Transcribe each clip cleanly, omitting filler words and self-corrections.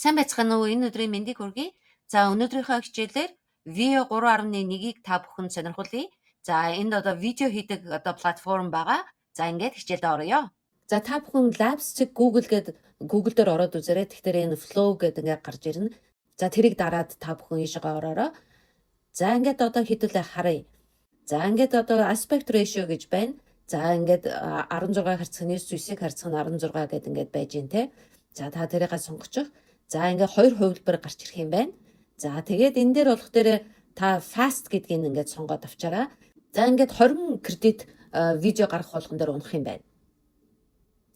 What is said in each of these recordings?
Сайн байцгаана уу? Энэ өдрийн мэндийг хүргэе. За, өнөөдрийнхөө хичээлээр Veo 3.1-ийг та бүхэнд сонирхуулъя. За, энд одоо видео хийдэг одоо платформ байгаа. За, ингээд хичээлдээ оръё. За, та бүхэн Labs.Google гээд Google дээр ороод үзээрэй. Тэгэхээр энэ Flow гэдэг ингээд гарч ирнэ. За, тэрийг дараад та бүхэн ийшээгээ ороорой. За, ингээд одоо хэдүүлээ харъя. За, ингээд одоо aspect ratio гэж байна. За, ингээд 16 харьцах 9-9-ийг харьцах нь 16 гэдэг ингээд байж гин те. За, та тэрийг сонгочих. За, ингээд хоёр хувилбар гарч ирэх юм байна. За, тэгээд энэ дээр болох дээр та fast гэдгийг ингээд сонгоод авчаарай. За, ингээд 20 кредит видео гаргах болгон дээр унах юм байна.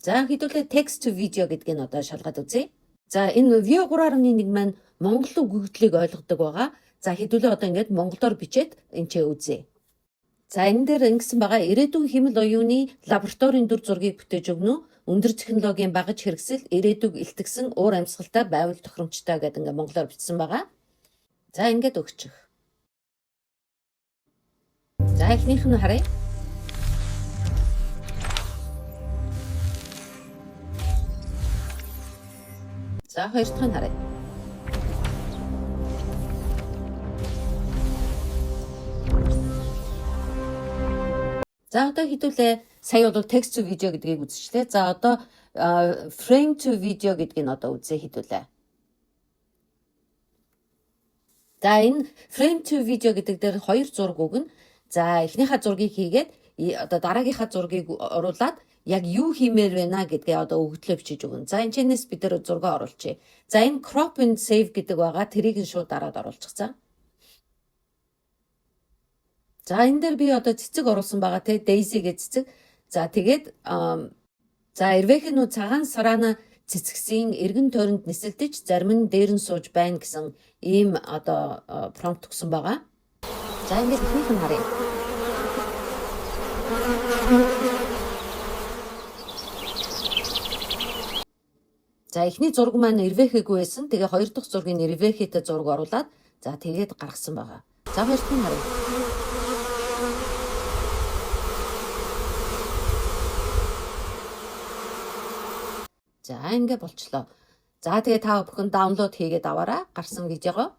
За, хэдүүлээ text to video гэдгийг одоо шалгаад үзье. За, энэ Veo 3.1 маань монгол өгөгдлийг ойлгодог байгаа. За, хэдүүлээ одоо ингээд монголоор бичээд энэ ч үзье. За, энэ дээр ингэсэн байгаа: ирээдүйн хиймэл оюуны лабораторийн дүр зургийг бүтээж өгнө. Өндөр технологийн багаж хэрэгсэл ирээдүйг илтгэсэн уур амьсгалтай байвал тохиромжтой гэдэг ингээ монголоор бичсэн байгаа. За, ингээд өгчих. За, эхнийх нь харъя. За, хоёр дахь нь харъя. За, одоо хэдүүлээ сая бол text to video гэдгийг үзчихлээ. За, одоо frame to video гэдгийг одоо үзье хэдүүлээ. За, энэ frame to video гэдэг дээр хоёр зураг өгнө. За, эхнийхээ зургийг хийгээд одоо дараагийнхаа зургийг оруулаад яг юу хиймээр байна гэдгээ одоо өгөгдлөө бичиж өгнө. За, энэ чэнэс бид нар зураг оруулчихъя. За, энэ crop and save гэдэг байгаа. Тэрийг нь шууд дараад оруулчих. За. За, энэ дээр би одоо цэцэг оруулсан байгаа те, Daisy гэж цэцэг. За, тэгээд за, эрвээхэнүүд цагаан сараана цэцгсийн эргэн тойронд нисэлдэж, зарим нь дээр нь сууж байна гэсэн ийм одоо prompt өгсөн байгаа. За, ингээд эхнийх нь харъя. За, эхний зураг маань эрвээхээгүй байсан. Тэгээ хоёр дахь зургийг эрвээхээтэй зураг оруулаад, за, тэгээд гаргасан байгаа. За, хоёр дахь нь харъя. За, ингээ болчлоо. За, тэгээ та бүхэн download хийгээд аваарай гарсан видеого.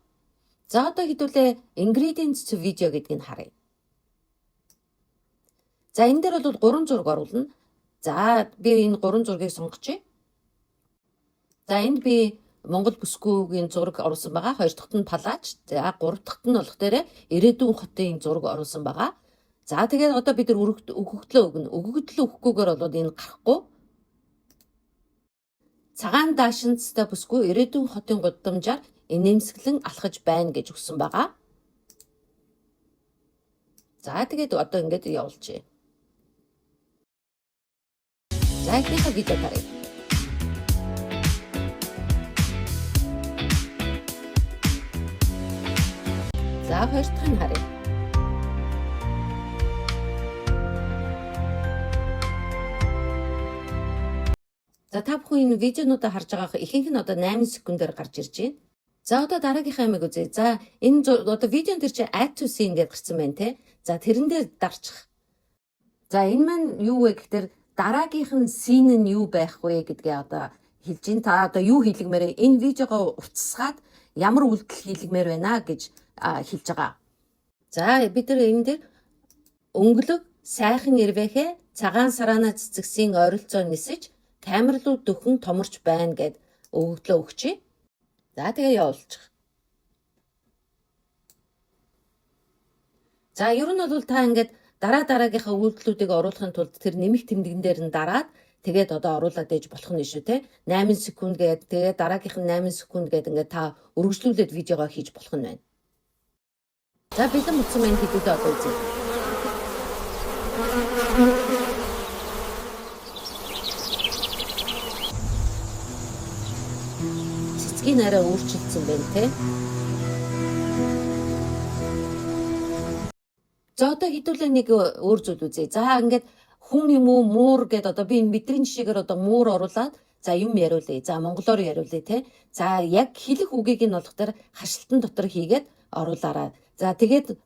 За, одоо хэдүүлээ ingredients to video гэдгийг харъя. За, энэ дээр бол гурван зураг оруулна. За, би энэ гурван зургийг сонгочихъя. За, энд би Монгол бүсгүйгийн зураг оруулсан байгаа. Хоёр дахьт нь палааж, за, гурав дахьт нь болох дээр ирээдүйн хотын зураг оруулсан байгаа. За, тэгээд одоо бид нар өгөгдлөө өгнө. Өгөгдлөө өгөхгүйгээр бол энэ гарахгүй. Цагаан даашинцтай бүсгүй ирээдүйн хотын гудамжаар инээмсэглэн алхаж байна гэж өгсөн байгаа. За, тэгээд одоо ингээд явуулчихъя. За, эхнийхээ видео харъя. За, хоёр дахь нь харъя. За, та бүхэн энэ видеонуудаа харж байгаа ихэнх нь одоо 8 секундээр гарч ирж байна. За, одоо дараагийнхаа юмыг үзье. За, энэ одоо видеон дээр чи add to scene гэж гарсан байна те. За, тэрэн дээр дарчих. За, энэ маань юу вэ гэхээр дараагийнх нь scene нь юу байх вэ гэдгээ одоо хэлж байна. Та одоо юу хийлгмээр, энэ видеогоо уцсгаад ямар үйлдэл хийлгмээр байна гэж хэлж байгаа. За, бид нар энэ дээр өнгөлөг сайхан эрвээхэй цагаан сараана цэцгсийн ойролцоо нисэж, камер руу дөхөн томорч байна гэд өгөгдлөө өгчээ. За, тэгээ явуулчих. За, ер нь бол та ингээд дараа дараагийнхаа үйлдэлүүдийг оруулахын тулд тэр нэмэх тэмдэгэн дээр нь дараад тэгээд одоо оруулаад ээж болох нь шүү те. 8 секунд гээд, тэгээд дараагийнх нь 8 секунд гээд ингээд та өргөжлүүлээд видеогоо хийж болох нь байна. За, бэлэн болсон байна, хэдүүлээ одоо үзье. Цэцгийн арай өөрчилсөн байна те. За, одоо хэдүүлээ нэг өөр зүйл үзье. За, ингээд хүн юм уу, муур гэд одоо би энэ мэдрийн жишээгээр одоо муур оруулаад, за, юм яриулъя. За, монголоор яриулъя те. За, яг хэлэх үгийг нь болох дээр хашилтан дотор хийгээд оруулаарай. За, тэгээд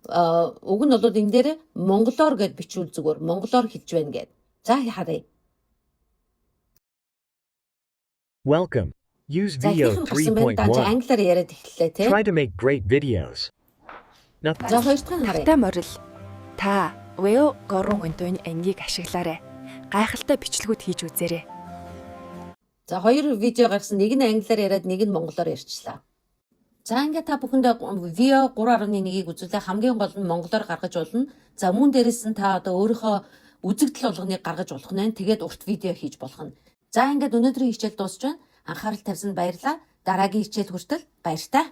уг нь бол энэ дээр монголоор гэд бичүүл зүгээр монголоор хэлж байна гэд. За, харъя. Welcome. Use За, Veo эхнийх нь гарсан байна. Данж 3.1. англиар яриад эхэллээ тий. Try to make great videos. Now За, хоёр дахь нь харъя. Тавтай морил. Та Veo 3.1 ангийг ашиглаарай. Гайхалтай бичлэгүүд хийж үзээрэй. За, хоёр видео гаргасан. Нэг нь англиар яриад, нэг нь монголоор ярьчлаа. За, ингээд та бүхэндээ Veo 3.1-ийг үзүүлээ. Хамгийн гол нь монголоор гаргаж болно. За, мөн дээрэс нь та одоо өөрийнхөө үзэгдэл болгоныг гаргаж болох нь. Тэгээд урт видео хийж болох нь. За, ингээд өнөөдрийн хичээл дуусч байна. Анхаарал тавьсанд баярлалаа. Дараагийн хичээл хүртэл баяртай.